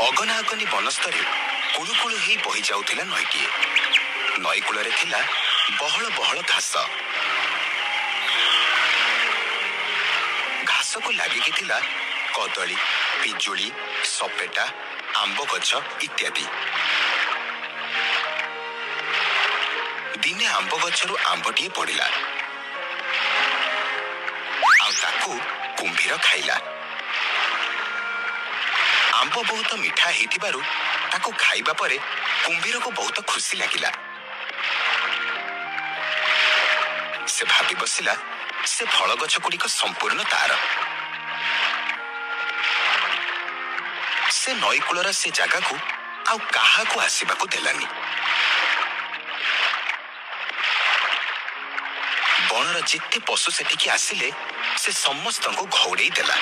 ଅଗନାଅଗନି ବନସ୍ତରେ କୁଳୁକୁଳୁ ହେଇ ବହି ଯାଉଥିଲା ନଈଟିଏ। ନଈ କୂଳରେ ଥିଲା ବହଳ ବହଳ ଘାସ। ଘାସକୁ ଲାଗିକି ଥିଲା କଦଳୀ, ପିଜୁଳି, ସପେଟା, ଆମ୍ବ ଗଛ ଇତ୍ୟାଦି। ଦିନେ ଆମ୍ବ ଗଛରୁ ଆମ୍ବଟିଏ ପଡ଼ିଲା, ଆଉ ତାକୁ କୁମ୍ଭୀର ଖାଇଲା। ଆମ୍ବ ବହୁତ ମିଠା ହେଇଥିବାରୁ ତାକୁ ଖାଇବା ପରେ କୁମ୍ଭୀରକୁ ବହୁତ ଖୁସି ଲାଗିଲା। ସେ ଭାବି ବସିଲା, ସେ ଫଳ ଗଛ ଗୁଡ଼ିକ ସମ୍ପୂର୍ଣ୍ଣ ତାର। ସେ ନଈ କୂଳର ସେ ଜାଗାକୁ ଆଉ କାହାକୁ ଆସିବାକୁ ଦେଲାନି। ବଣର ଯେତେ ପଶୁ ସେଠିକି ଆସିଲେ, ସେ ସମସ୍ତଙ୍କୁ ଘଉଡ଼େଇ ଦେଲା।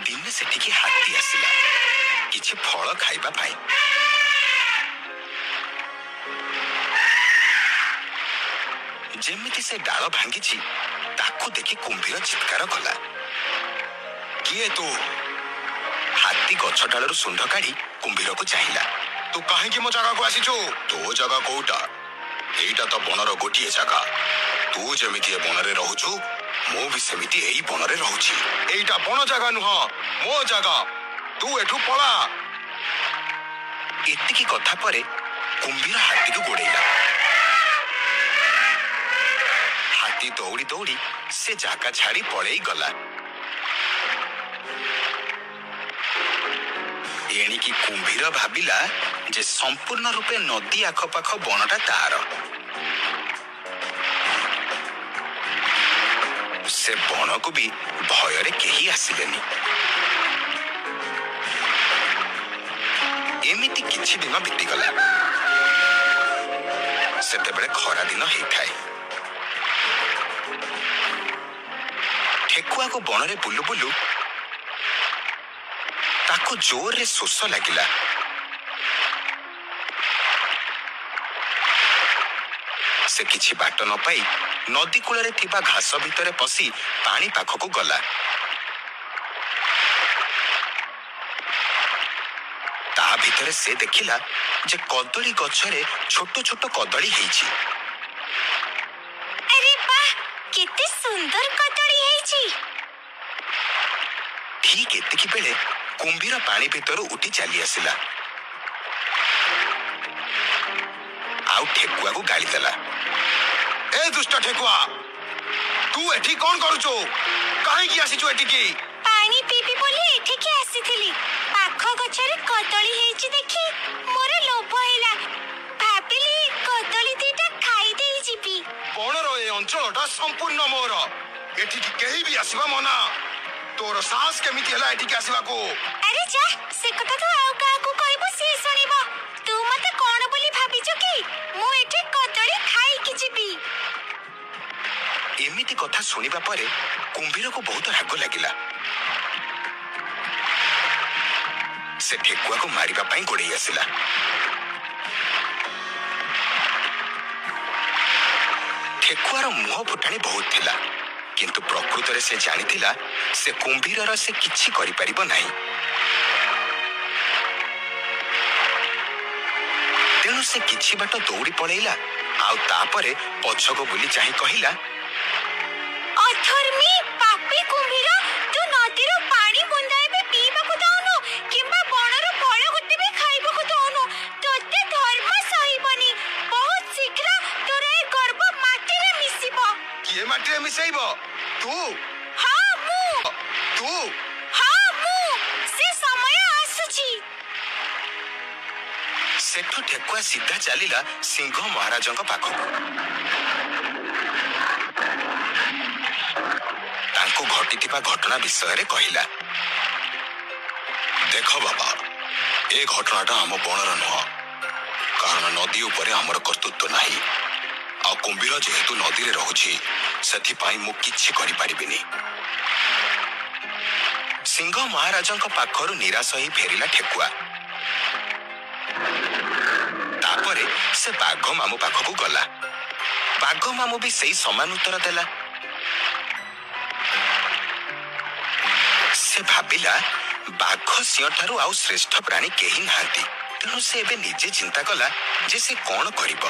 ଦିନେ ସେଠିକି ହାତୀ ଆସିଲା କିଛି ଫଳ ଖାଇବା ପାଇଁ। ଯେମିତି ସେ ଡାଳ ଭାଙ୍ଗିଛି, ତାକୁ ଦେଖି କୁମ୍ଭୀର ଚିତ୍କାର କଲା, କିଏ ତୁ? ହାତୀ ଗଛ ଡାଳରୁ ଶୁଣ୍ଢ କାଢି କୁମ୍ଭୀରକୁ ଚାହିଁଲା। ତୁ କାହିଁକି ମୋ ଜାଗାକୁ ଆସିଛୁ? ତୋ ଜାଗା କୋଉଟା? ଏଇଟା ତ ବଣର ଗୋଟିଏ ଜାଗା। ତୁ ଯେମିତି ଏ ବଣରେ ରହୁଛୁ, ମୁଁ ବି ସେମିତି ଏଇ ବଣରେ ରହୁଛି। ଏଇଟା ବଣ ଜାଗା ନୁହଁ, ମୋ ଜାଗା। ତୁ ଏଠୁ ପଳା। ଏତିକି କଥା ପରେ କୁମ୍ଭୀର ହାତୀକୁ ଗୋଡେଇଲା। ହାତୀ ଦୌଡ଼ି ଦୌଡ଼ି ସେ ଜାଗା ଛାଡି ପଳେଇ ଗଲା। ଏଣିକି କୁମ୍ଭୀର ଭାବିଲା ଯେ ସମ୍ପୂର୍ଣ୍ଣ ରୂପେ ନଦୀ ଆଖପାଖ ବଣଟା ତାର। ସେ ବଣକୁ ବି ଭୟରେ କେହି ଆସିଲେନି। ଏମିତି କିଛି ଦିନ ବିତିଗଲା। ସେତେବେଳେ ଖରା ଦିନ ହେଇଥାଏ। ଠେକୁଆକୁ ବଣରେ ବୁଲୁ ବୁଲୁ ତାକୁ ଜୋରରେ ଶୋଷ ଲାଗିଲା। ସେ କିଛି ବାଟ ନ ପାଇ ନଦୀ କୂଳରେ ଥିବା ଘାସ ଭିତରେ ପଶି ପାଣି ପାଖକୁ ଗଲା। ତା ଭିତରେ ସେ ଦେଖିଲା ଯେ କଦଳୀ ଗଛରେ ଛୋଟ ଛୋଟ କଦଳୀ ହେଇଛି। ଆରେ ବାଃ, କେତେ ସୁନ୍ଦର କଦଳୀ ହେଇଛି! ଠିକ ଏତିକି ବେଳେ କୁମ୍ଭୀର ପାଣି ଭିତରୁ ଉଠି ଚାଲି ଆସିଲା, ଆଉ ଠେକୁଆକୁ ଗାଳି ଦେଲା। ଏ ଦୁଷ୍ଟ ଠେକୁଆ, ତୁ ଏଠି କଣ କରୁଛୁ? କାହିଁକି ଆସିଛୁ ଏଠିକି? ପାଣି ପିଇବି ବୋଲି ଏଠିକି ଆସିଥିଲି। ପାଖ ଗଛରେ କଦଳୀ ହେଇଛି ଦେଖି ମୋର ଲୋଭ ହେଲା। ଭାବିଲି କଦଳୀ ଦିଟା ଖାଇ ଦେଇ ଯିବି। ବଣର ଏ ଅଞ୍ଚଳଟା ସମ୍ପୂର୍ଣ୍ଣ ମୋର। ଏଠିକି କେହି ବି ଆସିବା ମନା। ତୋର ସାହସ କେମିତି ହେଲା ଏଠିକି ଆସିବାକୁ? ଆରେ ଯା, ସେ କଥା ତୁ ଆଉ କାହାକୁ କହିବୁ, ସିଏ ଶୁଣିବ। ତୁ ମତେ କଣ ବୋଲି ଭାବିଛୁ କି? ମୁଁ ଏଠି କଦଳୀ ଖାଇକି ଯିବି। ଏମିତି କଥା ଶୁଣିବା ପରେ କୁମ୍ଭୀରକୁ ବହୁତ ରାଗ ଲାଗିଲା। ସେ ଠେକୁଆକୁ ମାରିବା ପାଇଁ ଗୋଡେଇ ଆସିଲା। ଠେକୁଆର ମୁହଁ ଫୁଟାଣି ବହୁତ ଥିଲା, କିନ୍ତୁ ପ୍ରକୃତରେ ସେ ଜାଣିଥିଲା ସେ କୁମ୍ଭୀରର ସେ କିଛି କରିପାରିବ ନାହିଁ। ତେଣୁ ସେ କିଛି ବାଟ ଦୌଡ଼ି ପଳେଇଲା, ଆଉ ତାପରେ ପଛକୁ ବୁଲି ଚାହିଁ କହିଲା, ଅଧର୍ମୀ ପାପୀ କୁମ୍ଭୀର, ତୁ ନଦୀରୁ ପାଣି ବୁନ୍ଦାଏ ବି ପିଇବାକୁ ଦଉନୁ କିମ୍ବା ବଣରୁ ଫଳ ଗୋଟେ ବି ଖାଇବାକୁ ଦଉନୁ। ତୋତେ ଧର୍ମ ସହିବନି। ବହୁତ ଶୀଘ୍ର ତୋର ଏ ଗର୍ବ ମାଟିରେ ମିଶିବ। କିଏ ମାଟିରେ ମିଶେଇବ? ତୁ? ହଁ, ମୁଁ। ତୁ? ହଁ, ମୁଁ। ସେ ସମୟ ଆସୁଛି। ସେଠୁ ଠେକୁଆ ସିଧା ଚାଲିଲା ସିଂହ ମହାରାଜଙ୍କ ପାଖକୁ। ତାଙ୍କୁ ଘଟିଥିବା ଘଟଣା ବିଷୟରେ କହିଲା। ଦେଖ ବାବା, ଏ ଘଟଣାଟା ଆମ ବଣର ନୁହଁ, କାରଣ ନଦୀ ଉପରେ ଆମର କର୍ତ୍ତୃତ୍ୱ ନାହିଁ। ଆଉ କୁମ୍ଭୀର ଯେହେତୁ ନଦୀରେ ରହୁଛି, ସେଥିପାଇଁ ମୁଁ କିଛି କରିପାରିବିନି। ସିଂହ ମହାରାଜଙ୍କ ପାଖରୁ ନିରାଶ ହେଇ ଫେରିଲା ଠେକୁଆ। ତାପରେ ସେ ବାଘ ମାମୁ ପାଖକୁ ଗଲା। ବାଘ ମାମୁ ବି ସେଇ ସମାନ ଉତ୍ତର ଦେଲା। ସେ ଭାବିଲା, ବାଘ ସିଂହ ଠାରୁ ଆଉ ଶ୍ରେଷ୍ଠ ପ୍ରାଣୀ କେହି ନାହାନ୍ତି। ତେଣୁ ସେ ଏବେ ନିଜେ ଚିନ୍ତା କଲା ଯେ ସେ କଣ କରିବ।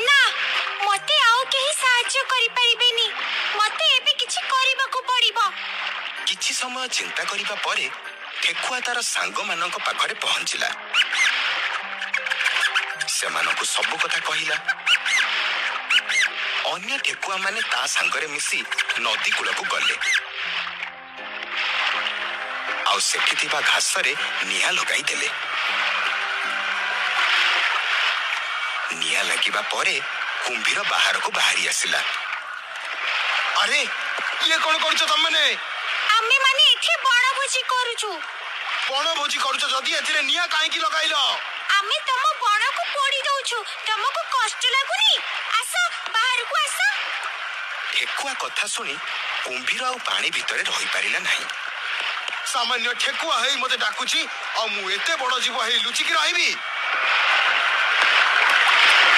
ନା, ମତେ ଆଉ କେହି ସାହାଯ୍ୟ କରିପାରିବେନି। ମତେ ଏବେ କିଛି କରିବାକୁ ପଡିବ। କିଛି ସମୟ ଚିନ୍ତା କରିବା ପରେ ଠେକୁଆ ତାର ସାଙ୍ଗମାନଙ୍କ ପାଖରେ ପହଞ୍ଚିଲା। ସେମାନଙ୍କୁ ସବୁ କଥା କହିଲା। ଅନ୍ୟ ଠେକୁଆ ମାନେ ତା ସାଙ୍ଗରେ ମିଶି ନଦୀ କୂଳକୁ ଗଲେ ଆଉ ସେଠି ଥିବା ଘାସରେ ନିଆଁ ଲଗାଇ ଦେଲେ। ନିଆଁ ଲାଗିବା ପରେ କୁମ୍ଭୀର ବାହାରକୁ ବାହାରି ଆସିଲା। ଆରେ, ଇଏ କଣ କରୁଛ ତମେମାନେ? ଆମେ ମାନେ ଏଠି ବଣଭୋଜି କରୁଛୁ। ବଣଭୋଜି କରୁଛ ଯଦି, ଏଥିରେ ନିଆଁ କାହିଁକି ଲଗାଇଲ? ଆମେ ତମ ବଣକୁ ପୋଡି ଦଉଛୁ, ତମକୁ କଷ୍ଟ ଲାଗୁନି? ଆସ, ବାହାରକୁ ଆସ। ଠେକୁଆ କଥା ଶୁଣି କୁମ୍ଭୀର ଆଉ ପାଣି ଭିତରେ ରହିପାରିଲା ନାହିଁ। ସାମାନ୍ୟ ଠେକୁଆ ହେଇ ମତେ ଡାକୁଛି, ଆଉ ମୁଁ ଏତେ ବଡ ଜୀବ ହେଇ ଲୁଚିକି ରହିବି?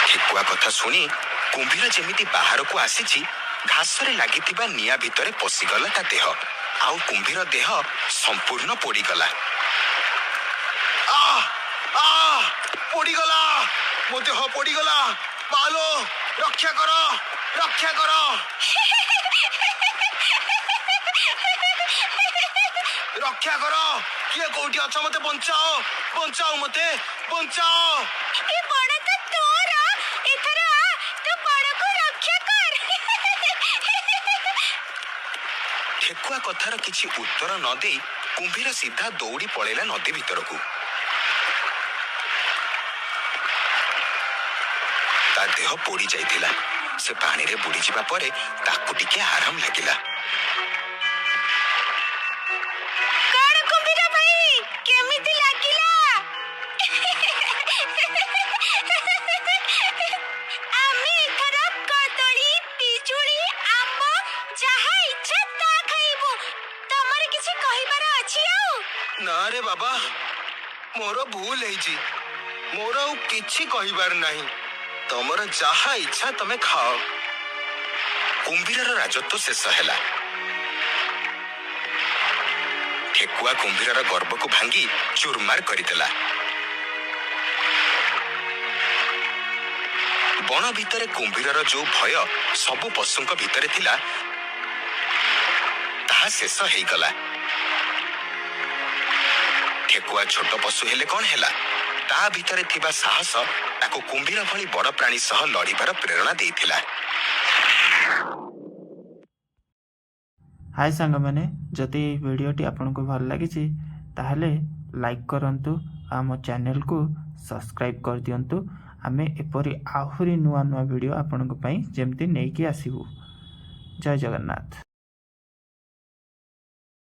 ଠେକୁଆ କଥା ଶୁଣି କୁମ୍ଭୀର ଯେମିତି ବାହାରକୁ ଆସିଛି, ଘାସରେ ଲାଗିଥିବା ନିଆଁ ଭିତରେ ପଶିଗଲା ତା ଦେହ ଆଉ କୁମ୍ଭୀର ଦେହ ସମ୍ପୂର୍ଣ୍ଣ ପୋଡିଗଲା। ଆহ, ଆହ, ପୋଡିଗଲା, ମୋ ଦେହ ପୋଡିଗଲା। ମାଲୋ, ରକ୍ଷା କର, ରକ୍ଷା କର, ରକ୍ଷା କର! କିଏ କୋଉଠି ଅଛ, ମତେ ବଞ୍ଚାଅ, ବଞ୍ଚାଅ, ମତେ ବଞ୍ଚାଅ! ଏ ବଣ ତ ତୋର। ଏଥର ଆ, ତୋ ବଣକୁ ରକ୍ଷା କର। ଠେକୁଆ କଥାର କିଛି ଉତ୍ତର ନ ଦେଇ କୁମ୍ଭୀର ସିଧା ଦୌଡ଼ି ପଳେଇଲା ନଦୀ ଭିତରକୁ। ତା ଦେହ ପୋଡି ଯାଇଥିଲା। ସେ ପାଣିରେ ବୁଡ଼ିଯିବା ପରେ ତାକୁ ଟିକେ ଆରାମ ଲାଗିଲା। କଣ କୁମ୍ଭୀର ଭାଇ, କେମିତି ଲାଗିଲା? ଆମେ ଏଥର କଦଳୀ, ପିଜୁଳି, ଆମ୍ବ, ଯାହା ଇଚ୍ଛା ତା ଖାଇବୁ। ତମର କିଛି କହିବାର ଅଛି ଆଉ? ନା ରେ ବାବା, ମୋର ଭୁଲ ହେଇଛି। ମୋର ଆଉ କିଛି କହିବାର ନାହିଁ। ତମର ଯାହା ଇଚ୍ଛା ତମେ ଖାଅ। କୁମ୍ଭୀରର ରାଜତ୍ୱ ଶେଷ ହେଲା। ଠେକୁଆ କୁମ୍ଭୀରର ଗର୍ବକୁ ଭାଙ୍ଗି ଚୁରମାର କରିଦେଲା। ବଣ ଭିତରେ କୁମ୍ଭୀରର ଯୋଉ ଭୟ ସବୁ ପଶୁଙ୍କ ଭିତରେ ଥିଲା, ତାହା ଶେଷ ହେଇଗଲା। ଠେକୁଆ ଛୋଟ ପଶୁ ହେଲେ କଣ ହେଲା, ତା ଭିତରେ ଥିବା ସାହସ ତାକୁ କୁମ୍ଭୀର ଭଳି ବଡ ପ୍ରାଣୀ ସହ ଲଢିବାର ପ୍ରେରଣା ଦେଇଥିଲା। ହାଏ ସାଙ୍ଗମାନେ, ଯଦି ଏହି ଭିଡ଼ିଓଟି ଆପଣଙ୍କୁ ଭଲ ଲାଗିଛି, ତାହେଲେ ଲାଇକ୍ କରନ୍ତୁ ଆଉ ଆମ ଚ୍ୟାନେଲକୁ ସବସ୍କ୍ରାଇବ୍ କରିଦିଅନ୍ତୁ। ଆମେ ଏପରି ଆହୁରି ନୂଆ ନୂଆ ଭିଡ଼ିଓ ଆପଣଙ୍କ ପାଇଁ ଯେମିତି ନେଇକି ଆସିବୁ। ଜୟ ଜଗନ୍ନାଥ।